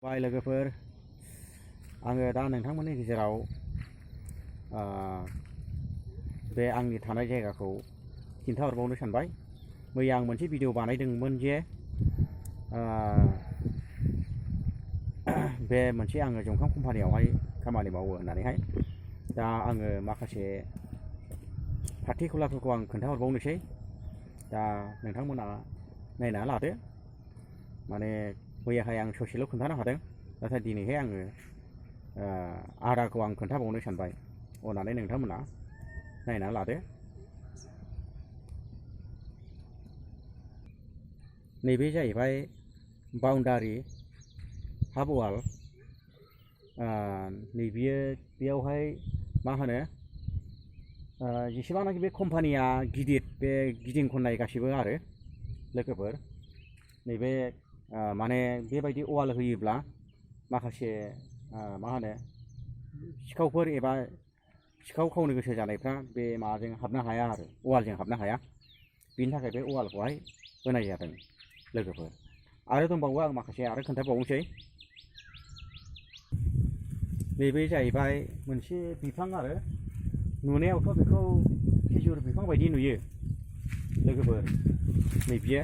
बाय लोगोफोर आङो दा नोंथांमोननि गेजेराव बे आंनि थानाय जायगाखौ खिन्थाहरबावनो सानबाय। मैया आं मोनसे भिडिअ बानायदोंमोन जे बे मोनसे आङो जंखाम कम्पानियावहाय खामानि मावो होननानैहाय। दा आङो माखासे पार्टिकुलारफोरखौ आं खोन्थाहरबावनोसै। दा नोंथांमोना नायना लादो। माने मैयाहाय आं ससेल' खोन्थानो हादों, नाथाय दिनैहाय आङो आदाखौ आं खोन्थाबावनो सानबाय। अननानै नोंथांमोना नायना लादो। नैबे जाहैबाय बाउन्डारि हाफ वाल। नैबेयो बेयावहाय मा होनो जेसेबांनाखि बे कम्पानिया गिदिर, बे गिदिं खननाय गासिबो आरो लोगोफोर। नैबे माने बेबायदि वाल होयोब्ला माखासे मा होनो सिखावफोर एबा सिखाव खावनो गोसो जानायफ्रा बे माबाजों हाबनो हाया आरो वालजों हाबनो हाया। बिनि थाखाय बे वालखौहाय होनाय जादों लोगोफोर। आरो दंबावो, आं माखासे आरो खोन्थाबावनोसै। नैबे जाहैबाय मोनसे बिफां आरो नुनायावथ' बेखौ खिजुर बिफां बायदि नुयो लोगोफोर। नैबेयो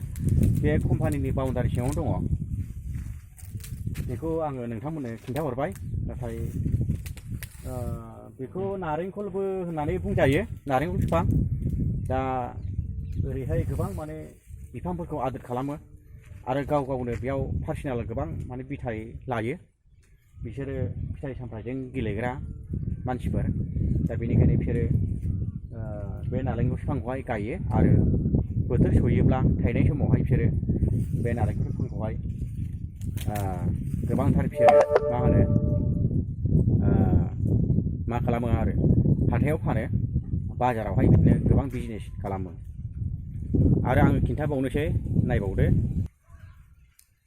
बे कम्पानिनि बाउन्डारि सिङावनो दङ। बेखौ आङो नोंथांमोननो खिन्थाहरबाय। नाथाय बेखौ नारेंखलबो होननानै बुंजायो, नारेंखल बिफां। दा ओरैहाय गोबां माने बिफांफोरखौ आदोर खालामो आरो गाव गावनो बेयाव पार्सनेल गोबां माने बिथाय लायो। बिसोरो फिथाइ सामथाइजों गेलेग्रा मानसिफोर। दा बेनिखायनो बिसोरो बे नारेंखल बिफांखौहाय गायो आरो बोथोर सयोब्ला थायनाय समावहाय बिसोरो बे नारेंखल बिफांखौहाय गोबांथार बिसोरो मा खालामो आरो हाथायाव फानो, बाजारावहाय बिदिनो गोबां बिजनेस खालामो। आरो आङो खिन्थाबावनोसै, नायबावदो।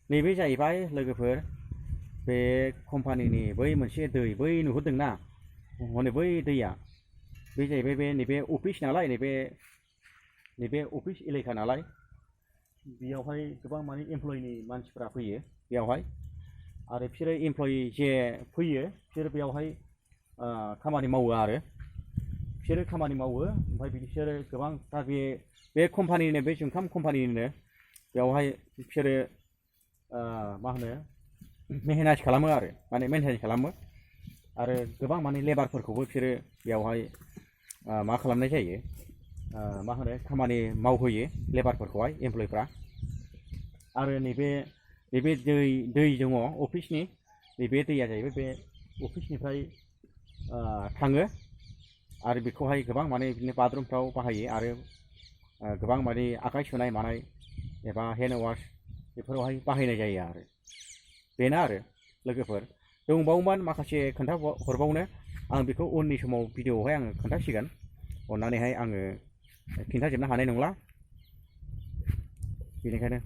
नैबे जाहैबाय लोगोफोर बे कम्पानिनि बै मोनसे दै, बै नुहुरदोंना हनै बै दैया, बे जाहैबाय बे नैबे अफिस नालाय, नैबे अफिस एलेखा नालाय। बेयावहाय गोबां माने एमप्लयिनि मानसिफ्रा फैयो बेयावहाय। आरो बिसोरो एमप्लयि जे फैयो बिसोरो बेयावहाय खामानि मावो आरो बिसोरो खामानि मावो। ओमफ्राय बिसोरो गोबांथार बे कम्पानिनो, बे जुंखाम कम्पानिनो बेवहाय बिसोरो मा होनो मेहनास खालामो आरो माने मेनटेनेन्स खालामो। आरो गोबां माने लेबारफोरखौबो बिसोरो बेयावहाय मा खालामनाय जायो, मा होनो खामानि मावहोयो लेबारफोरखौहाय, एमप्लयिफ्रा। आरो नैबे दै दङ अफिसनि, नैबे दैया जाहैबाय बे अफिसनिफ्राय थाङो आरो बेखौहाय गोबां माने बिदिनो बाथरुमफ्राव बाहायो। आरो गोबां माने आखाइ सुनाय मानाय एबा हेन्ड वाश बेफोरावहाय बाहायनाय जायो आरो बेनो आरो लोगोफोर। दंबावोमोन माखासे खोन्थाहरबावनो, आं बेखौ उननि समाव भिडिअआवहाय आङो खोन्थासिगोन। अननानैहाय आङो खिन्थाजोबनो हानाय नंला, बेनिखायनो